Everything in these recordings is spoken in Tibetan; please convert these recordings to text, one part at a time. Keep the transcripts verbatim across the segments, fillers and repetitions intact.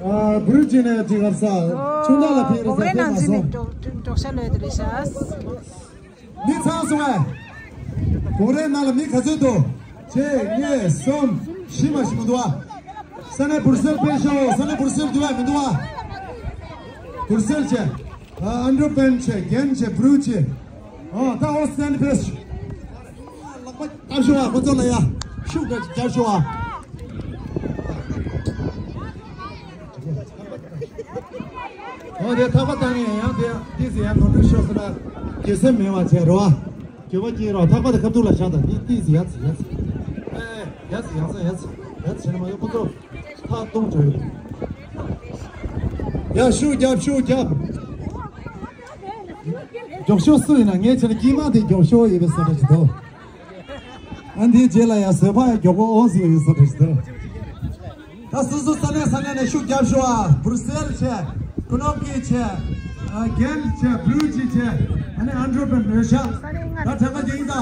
ཨ། བུ་རུ་ཅི་ནས་ཅི་གར་ས་ཆུང་བདག་ལ་ཕེབས་རེ་ས་ཕེབས་མ་སོང་། མི་ཚང་སོང་ཨེ། གོང་རེ་ནང་ལ་མི་ག་ཚོད་འདུག་གཅིག་གཉིས། གསུམ། བཞི་མ་ཞིག་མི་འདུག་ཨ། ས་གནས་བུར་སེལ་ཕེབས་ཤོག་ས་གནས་བུར་སེལ་འདུག་ཨ་མི་འདུག་ཨ། བུར་སེལ་བྱས། ཨ། ཨན་ཌར་པན་བྱས། རྒན་བྱས། བུ་རུ་བྱས། ཨོ། ད་ཨོ་སི་ཊན་ཕེབས། ལག་པ་བརྡབ་ཤོག་ཨ། ཁོ་ཚོ་ལ་ཡ་ཤུགས་རྒྱབ་ཤོག་ཨ། ཨོ། དེ་ཐག་པ་བཏང་ནས་ཡང་དེ་ཏིས་ཡང་ནོར་འཁྲུལ་ཤོར་སོང་ན་དགེ་སེམས་མེད་པ་བྱས་རོགས་ཨ། འགྱོད་པ་སྐྱེ་རོགས། ཐག་པ་དེ་ཁ་ཐུག་ལ་བཞག་དང་། འདི་ཏིས་ཡ་ཙི་ཡ་ཙི། ཨེ། ཡ་ཙི་ཡ་ཙི་ཡ་ཙི་ཡ་ཙི་བྱས་ན་མ་ཡོང་ཁོ་ཚོ། ཐག་སྟོང་བྱ་ཡོད། ཡ། ཤུགས་རྒྱབ། ཤུགས་རྒྱབ། མགྱོགས་ཤོས་སུ་ཡིན་ན། ངས་བྱས་ན་དཀྱིལ་མ་དེ་མགྱོགས་ཤོས་ཡིན་པའི་བཟོ་འདྲ་ཞིག་འདུག་ཨ། འདིའི་རྗེས་ལ་ཡང་བཟོད་པ་ཡང་མགྱོགས་པོ་འོང་ཟེར་བའི་བཟོ་འདྲ་ཞིག་འདུག་ད་སོ་སོ་ས་གནས་ས་གནས་ནས་ཤུགས་རྒྱབ་ཤོག་ཨ། བུར་སེལ་བྱས། ཀུ་ནོག་ཀི་བྱས། ཨ། རྒན་བྱས། བུ་རུ་ཅི་བྱས། ཨ་ནི་ཨན་ཌར་པན་རེ་ཤག་ད་གྲངས་ཀ་རྒྱག་ཡིན་ད།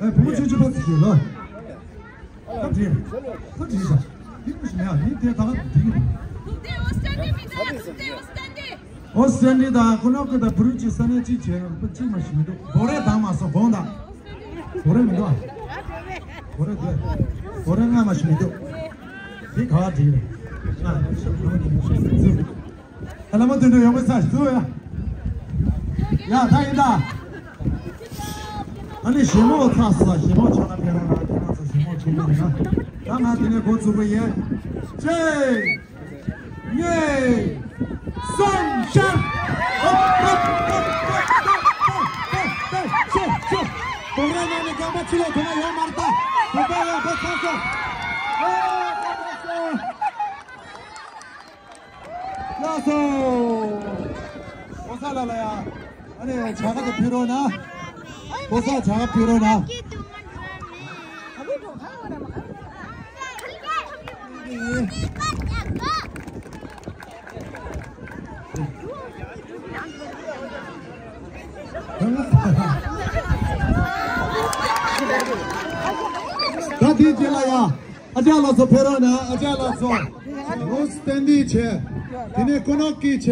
ཨེ། བུ་མོ་ཆུང་ཆུང་པ་ཚོ་ཞིག་ལ། ད་བྲིས། ད་བྲིས་ཤག་འདི་མི་ཤེས་ན་ཡ། འདི་དེ་ད་ག་འདི་གི། ཨོ་སི་ཊན་དང་ཀུ་ནོག་ཀི་དང་བུ་རུ་ཅི་ས་གནས་གཅིག་བྱས་གཅིག་མ་ཞིག་མི་འདུག་སྦོ་རེ་དང་མ་སོང་དགོངས་དག་སྦོ་རེ་མི་འདུག་ཨ། སྦོ་རེ་འདུག་སྦོ་རེ་ལྔ་མ་ཞིག་མི་འདུག་འདི་ག་བ་འགྲིག་རེད། ཨ། ཨ། ལ་མ་དོན་དུ་ཡོང་བའི་ཚ་ཞིག་འདུག་ཡ། ཡ། ད་ཡིན་ད། ཨ་ནི་ཞེ་མོག་ཚ་ས། ཞེ་མོག་ཆ་ན་ཕེ་ར་ན་ཁྱེད་རང་ཚོ་ཞེ་མོག་ཆེ་མོ་ཡིན་ན། ད་ང་དེ་ནས་འགོ་ཚུགས་པ་ཡིན། གཅིག་གཉིས། གསུམ། ཤར། ཧོབ་ཧོབ་ཧོབ་ཧོབ་ཧོབ་ཧོབ་ཧོབ། ཤོག་ཤོག་སྦོ་རེ་ནང་ནས་རྐང་པ་ཕྱི་ལོགས་དེ་ན་ཡོང་མ་རེད་ད། དེ་ལྟར་ཡང་འགོ་ཚུགས་སོང་། ཨོ། རྐང་པ་སོང་། ལགས་སོ། ཕོ་གསར་ལགས་ལ་ཡ། ཨ་ནི་བྱ་དགའ་དེ་ཕུལ་རོགས་གནང་། ཕོ་གསར་བྱ་དགའ་ཕུལ་རོགས་གནང་། ད་དེའི་རྗེས་ལ་ཡ། ཨ་ཅག་ལགས་ཚོ་ཕེབས་རོགས་གནང་། ཨ་ཅག་ལགས་ཚོ། ཨོ་སི་ཊན་བྱས། དེ་ནས་ཀུ་ནོག་ཀི་བྱས།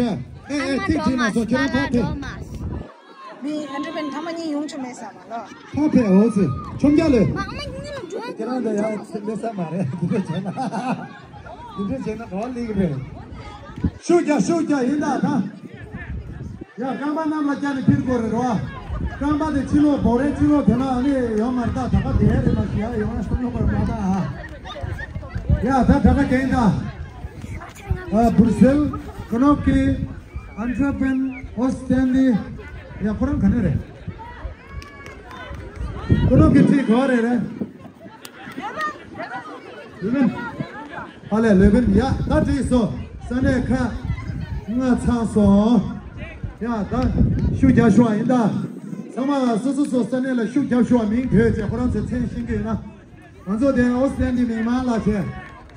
ཨེ་ཨེ། ཐིག་ཅིག་ལ་སོ། ཁྱེད་རང་ཕར་ཕེབས། མི་ཨན་ཌར་པན་ཐ་མ་གཉིས་ཡོང་ཆོག་མེད་ས་མ་ལོ། ཕར་ཕེབས། འོ་ཙི། ཆོམ་རྒྱག་ལེ། ཁྱེད་རང་ཚོ་ཡང་སླེབས་ས་མ་རེད། འདི་འདྲ་བྱས་ན། འདི་འདྲ་བྱས་ན་ག་པར་སླེབས་ཀྱི་རེད། ཤུགས་རྒྱག་ཤུགས་རྒྱག་ཡིན་ད་ད། ཡ། རྐང་པ་གནམ་ལ་བཀྱགས་ནས་ཕུད་དགོས་རེད་རོ། རྐང་པ་དེ་ཕྱི་ལོགས་སྦོ་རེ་ཕྱི་ལོགས་དེ་ན་ཨ་ནི་ཡོང་མ་རེད་ད། ད་ག་དེ་རེད་མ་ཤི་ཡ་ཡོང་ཡ་སྟོང་ཡོང་པར་མ་ད་ཨ། ཡ། ད་ད་ག་གན་ད། ཨ། བུར་སེལ། ཀུ་ནོག་ཀི། ཨན་ཌར་པན། ཨོ་སི་ཊན་ལི། ཡ། ཁོ་རང་ག་ནས་རེད། ཀུ་ནོག་ཀི་ཁྲིད་ག་རེད་རེད། ལེ་བན། ཨ་ལས། ལེ་བན། ཡ། ད་བྲིས་སོང་། ས་གནས་ཁག་ལྔ་ཚང་སོང་། ཡ། ད་ཤུགས་རྒྱག་ཤོག་ཨ། ཡིན་ད། ཚང་མ་སོ་སོ་སོ་ས་གནས་ལ་ཤུགས་རྒྱག་ཤོག་ཨ། མིང་བོས་བྱས་ཁོ་རང་ཚོའི་མཚན་ཤེས་ཀྱི་ཡོད་ན། ང་ཚོ་དེ་ཨོ་སི་ཊན་ལི་མི་མང་ལ་བྱས་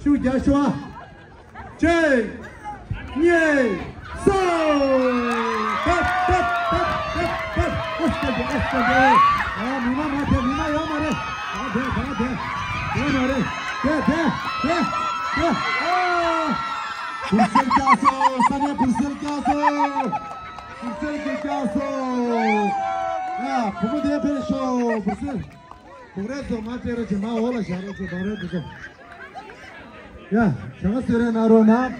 ཤུགས་རྒྱག་ཤོག་ཨ། གཅིག་གཉིས། གསུམ། ཐབ་ཐབ་ཐབ་ཐབ་ཐབ། ཨེ་སྟོན་པས། ཨེ་སྟོན་པས། ཨ། མི་མང་མ་དེ་མི་མང་ཡོད་མ་རེད། ཨ། དེ་དེ་དེ་དེ་མ་རེད། དེ་དེ་དེ་དེ། ཨ། བུར་སེལ་བཀྱགས་སོང་། ས་གནས་བུར་སེལ་བཀྱགས་སོང་། བུར་སེལ་གྱིས་བཀྱགས་སོང་། ཡ། བུ་མོ་དེ་ཕེབས་ཤོག་བུར་སེལ། སྦོ་རེ་ཚོ་མར་སྤྲད་རོགས་བྱེད། མར་འོག་ལ་བཞག་རོགས་བྱེད། སྦོ་རེ་དེ་ཚོ། ཡ། བྱ་དགའ་གསོལ་རས་གནང་རོགས་གནང་།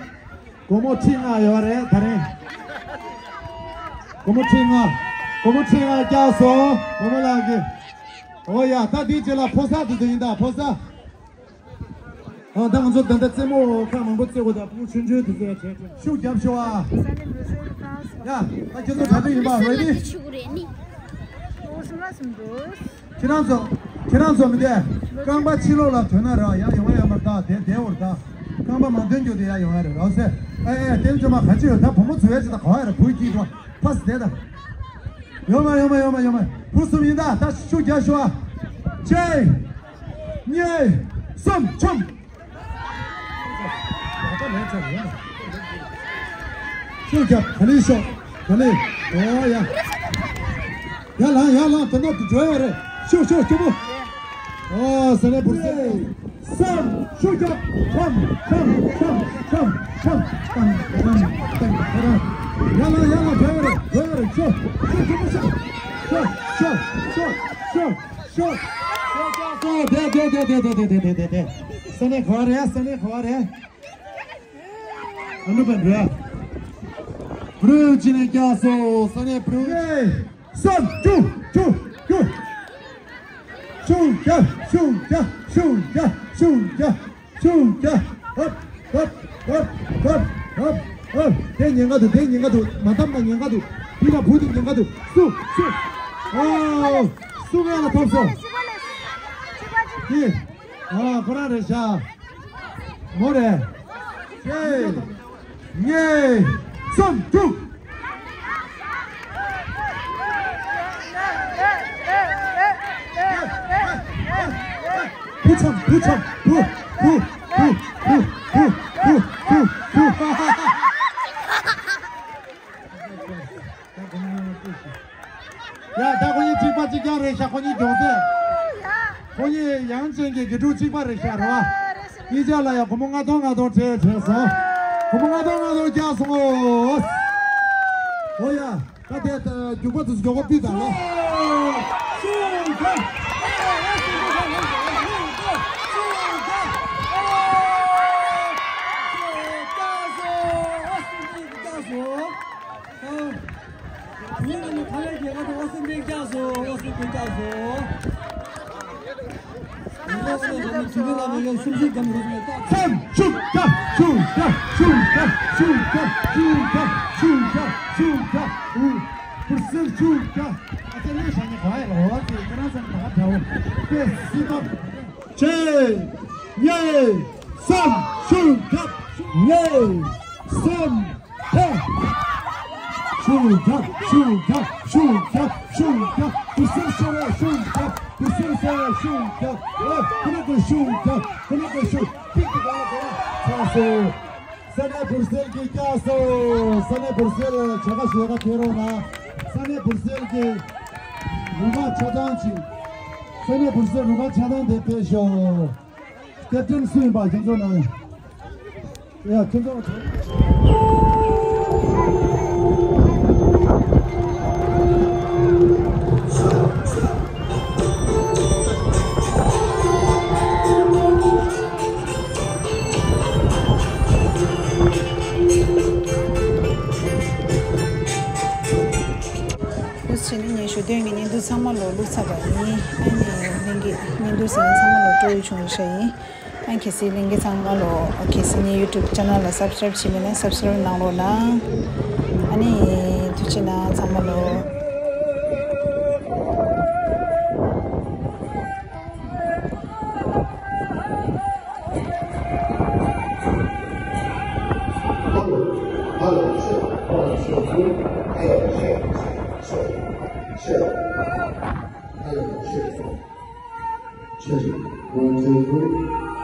སྒོར་མོ་ཁྲི་ལྔ་ཡོད་རེད་ད་རིང་། སྒོར་མོ་ཁྲི་ལྔ། སྒོར་མོ་ཁྲི་ལྔ་བཀྱགས་སོང་། སྒོར་མོ་ལགས་ཀྱིས། ཨོ་ཡ། ད་དེའི་རྗེས་ལ་ཕོ་གསར་དེ་ཚོ་ཡིན་ད། ཕོ་གསར། ཨ། ད་ང་ཚོ་ད་ལྟ་རྩེད་མོ་ཁག་མང་པོ་རྩེ་དགོས་ད། བུ་ཆུང་ཆུང་དེ་ཚོ་ཡ་བྱས་བྱས་ཤུགས་རྒྱབ་ཤོག་ཨ། ཡ། ད་ཁྱེད་ཚོ་གྲ་སྒྲིག་ཡིན་པ། རེ་ཌི། ཁྱེད་རང་ཚོ། ཁྱེད་རང་ཚོ་མི་བསྡད། རྐང་པ་ཕྱི་ལོགས་ལ་དོན་ན་ར་ཡང་ཡོང་ཡ་མ་ད། དེ་བསྡད་འོར་ད། རྐང་པ་མ་དོན་རྒྱུ་དེ་ཡ་ཡོང་ཡ་རེད་རོགས་ཟེར། ཨེ་ཨེ། དེ་ཚོ་མ་ག་ཅི་ཡོད་ད། བུ་མོ་ཚོ་ཡ་ཅི་ད་ག་བ་ཡ་ར་བུ་སྐྱིད་འགྲོ་ཕ་སི་བསྡད་ད། ཡོང་མ་ཡོང་མ་ཡོང་མ་ཡོང་མ། བུ་གསུམ་ཡིན་ད། ད་ཤུགས་རྒྱག་ཤོག་ཨ། གཅིག་གཉིས། གསུམ། ཆོམ། ཤུགས་རྒྱབ། ག་ལེར་ཤོག་ག་ལེར། ཨོ་ཡ། ཡར་ལངས། ཡར་ལངས། དོ་ནོ་དུ་འགྲོ་ཡ་རེད། ཤོག་ཤོག་སྐྱོ་པོ། ཨོ་ས་ལེ་བུར་སེ། སམ། ཤུགས་རྒྱབ། ཤམ་ཤམ་ཤམ་ཤམ་ཤམ། ཏང་ཏང་ཏང་ཏང་། ཡ་ལ་ཡ་ལ། འགྲོ་ཡ་རེད། འགྲོ་ཡ་རེད། ཤོག་ཤོག་ཤོག་ཤོག་ཤོག་ཤོག་ཤོག་ཤོག་ཤོག། དེ་དེ་དེ། ས་གནས་ག་བ་རེད། ས་གནས་ག་བ་རེད། ཨ་ནུ་བན་རེད། བྲོས་ཅི་ནས་རྒྱག་སོ། ས་གནས་བྲོས། སམ། ཤུགས་ཤུགས་ཤུགས། ཤུགས་རྒྱབ། ཤུགས་རྒྱབ། ཤུགས་རྒྱབ། ཤུགས་རྒྱབ། ཤུགས་རྒྱབ། ཧབ་ཧབ་ཧབ་ཧབ་ཧབ་ཧབ། དེ་ཉེན་ཁ་འདུག་དེ་ཉེན་ཁ་འདུག་མ་བསྡམས་ན་ཉེན་ཁ་འདུག་དེ་ལ་བུ་དེ་ཉེན་ཁ་འདུག་སུ་སུ། ཨོ། སུ་ངས་ལ་ཐོབ་སོང་། དེ། ཨ། ཁོ་རང་རེད་ཤག་མོ་རེད། ཤེས། ངས། སམ། ཤུགས། བུ་ཆམ། བུ་ཆམ། བུ། བུ། བུ། ཧ་ཧ་ཧ་ཧ། ཡ། ད་ཁོ་གཉིས་གཅིག་པ་གཅིག་རྐྱང་རེད་ཤག་ཁོ་གཉིས་སྦྱོང་ཚེ། ཁོ་གཉིས་ཡང་ཅན་གྱི་དགེ་ཕྲུག་གཅིག་པ་རེད་ཤག་རེད་བ། གཉིས་ཆ་ལ་ཡང་སྒོར་མོ་ལྔ་སྟོང་ལྔ་སྟོང་སྤྲད་བྱས་སོང་། སྒོར་མོ་ལྔ་སྟོང་ལྔ་སྟོང་བརྒྱབ་སོང་ངོ་། ཨོ་ཡ། ད་དེ་ད་རྒྱུག་པ་དེ་མགྱོགས་པོ་ཕུད་དང་ལ། ཨ། བོད་ནང་ནས་ཕ་མའི་རྒྱལ་ཁབ་ཏུ་ཨོ་སི་མིག་བཀྱག་སོ། ཨོ་སི་མིག་བཀྱག་སོ། ཨོ་སི་མིག་བཀྱག་སོ། ཨོ་སི་མིག་བཀྱག་སོ། ཤུགས་རྒྱབ། ཤུགས་རྒྱབ། ཤུགས་རྒྱབ། ཤུགས་རྒྱབ། ཤུགས་རྒྱབ། ཤུགས་རྒྱབ། ཤུགས་རྒྱབ། ཨུ། བུ་སེར་ཤུགས་རྒྱབ། ཨ་ཙི་ལས་བྱ་ཉེ་ག་ཡ་ལ་འོ་ཙི་ཁྱེད་རང་ཚོ་ད་ག་འདྲ་བོ། དཔེ་སྲིད་པ། ཅེ། ཉེ། སམ། ཤུགས་རྒྱབ། ཉེ། སམ། ཧེ། ཤུགས་རྒྱབ། ཤུགས་རྒྱབ། ཤུགས་རྒྱབ། ཤུགས་རྒྱབ། བུ་སེར་ཤོར་བས་ཤུགས་རྒྱབ། བུ་སེར་ཤོར་བས་ཤུགས་རྒྱབ། ཨོ། ཁོ་ན་ཁོ་ཤུགས་རྒྱབ། ཁོ་ན་ཁོ་ཤུགས། ཏིག་ཏིག་ག་ལ་ག་ལ་ཚ་སོ། ས་གནས་བུ་སེར་གྱིས་བཀྱག་སོ། ས་གནས་བུ་སེར་ལ་བྱ་དགའ་ཞལ་ཁ་ཕུལ་རོགས་གནང་། ས་གནས་བུ་སེར་གྱི་རུ་ཁག་ཆ་ཚང་ཅིག་ས་གནས་བུ་སེར་རུ་ཁག་ཆ་ཚང་དེ་ཕེབས་ཤོག་ཀེབ་ཏན་སུ་ཡིན་པ་ཁྱེད་ཚོ་ནང་། ཡ། ཁྱེད་ཚོ། དུས་ཕྱིན་ནས་ངས་ཞུ་དོན་གྱི་བརྙན་ཐུང་ཚང་མ་ལོ་བླུགས་ཚར་བ་ཡིན། ཨ་ནི་ལྷན་རྒྱས་བརྙན་ཐུང་གཟིགས་མཁན་ཚང་མ་ལོ་སྤྲོ་བོ་བྱུང་ཡོད་ཤག་ཡིན། ཨ། གལ་སྲིད་ལྷན་རྒྱས་ཚང་མ་ལོ་གལ་སྲིད་ངའི་YouTube channel ལ་subscribe བྱས་མེད་ན་subscribe གནང་རོགས་གནང་། ཨ་ནི་ཐུགས་རྗེ་གནང་ཚང་མ་ལོ། Hello, check, one, two, three. Hello, check, check. One, two, three.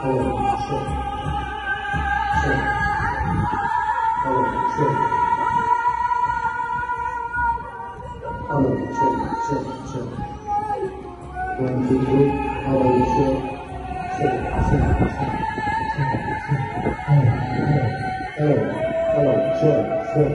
Hello, check. Check. Hello, check. Hello, check, check, check. One, two, three. Hello, check. Check, check, check, check, check. Hello, hello. Hello, hello, check, check.